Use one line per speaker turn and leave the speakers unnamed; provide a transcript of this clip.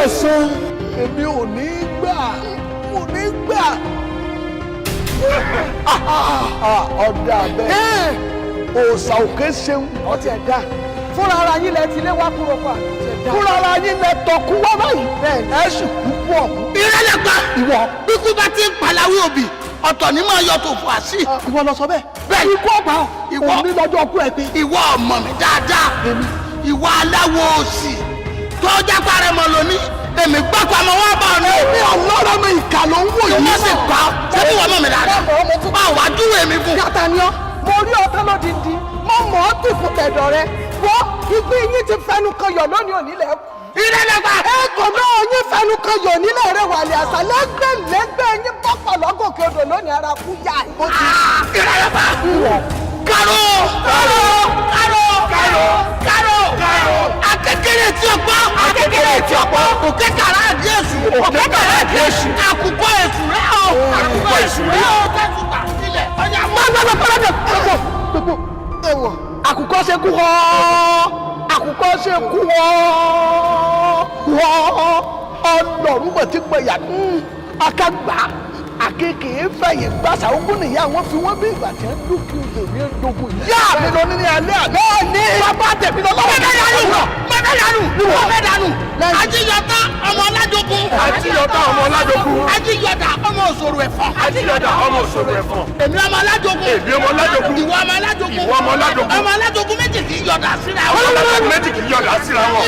Gbẹ̀san. Èmi ò ní gbà, ò ní gbà. Ọ̀dà bẹ́ẹ̀, òòsà òkè ṣeun.
Ọtí ẹ̀ dá fúnra ara yín lẹ ti lé wá kúrò pa.
Fúnra ara yín lẹ tọkú wá báyìí, ẹ sì kú kú ọ̀hún.
Ìrẹ́lẹ̀ pa.
Ìwọ.
Bíkú bá ti ń palawí òbí, ọ̀tọ̀ ní máa yọ tó fún àṣì.
Ìwọ lọ sọ bẹ́ẹ̀.
Bẹ́ẹ̀.
Ikú ọgbà ọ.
Ìwọ.
Òní lọ́jọ́ ọkú ẹ pé.
Ìwọ ọmọ mi dáadáa. Ìwọ aláwo òsì tó jápa rẹ mọ lóní, èmi gbọ́pọ̀ ọmọ wọn bá ọ ní.
Èmi ọlọ́rọ̀ mi, ìkà ló ń wò yìí.
Ìwọ sì pa ọ, ṣé bí wọ́n mọ̀ mi dáadáa? Bá wàá dúró èmi fún.
Yàtà ni ọ, mo rí ọtán lódindi, mo mọ̀ ọ́ tì fún tẹ̀dọ̀ rẹ. Wọ́n ìgbín yín ti fẹnu kan yọ̀ lónìí, òní lẹ̀ kú.
Ìrẹ́lẹ̀ pa.
Ẹ̀kọ́ náà yín fẹnu kan yọ̀ nílẹ̀ rẹ̀ wàlẹ̀ àṣà lẹ́gbẹ̀lẹ́gbẹ̀ yín bọ́pọ̀ lọ́gòkè odò lónìí, ara kú yá.
Ìrẹ́lẹ̀ pa. Karo karo karo karo karo karo. Akekere tí o gbọ́. Akekere tí o gbọ́. Òkè kàrá àdí èṣù. Òkè kàrá àdí èṣù. Àkùkọ èṣù rẹ o. Àkùkọ èṣù rẹ o. Kẹ́sù gbà sílẹ̀. Ọjà mọ́.
Gbogbo ẹwọ àkùkọ ṣe kú họ, àkùkọ ṣe kú họ họ. Ọlọ́run mọ̀ tí pẹ̀ yàtọ̀ akágbá àkekèé fẹ̀yìn gbàsà ogún nìyá wọn fi wọ́n bí ìgbà tí wọ́n dúkìá odò ní dogun. Yá mi lọ ní alẹ́ àná. Ní bàbá tẹ̀mí lọ lọ́wọ́.
Mẹ́fẹ́ dànù. Mẹ́fẹ́ dànù. Mẹ́fẹ́ dànù. Ajíyọ̀tá ọmọ Ọládógún.
Ajíyọ̀tá ọmọ Ọládógún.
Ajíyọ̀dá ọmọ òṣòro ẹ̀fọn.
Ajíyọ̀dá ọmọ òṣòro ẹ̀fọn.
Èmi ọmọ Ọládógún.
Èmi ọmọ Ọládógún.
Ìwọ ọmọ Ọládógún.
Ìwọ ọmọ Ọládógún.
Ọmọ Ọládógún méjì kì í yọ̀dà síra wọn.
Ọmọ Ọládógún méjì kì í yọ̀dà síra wọn.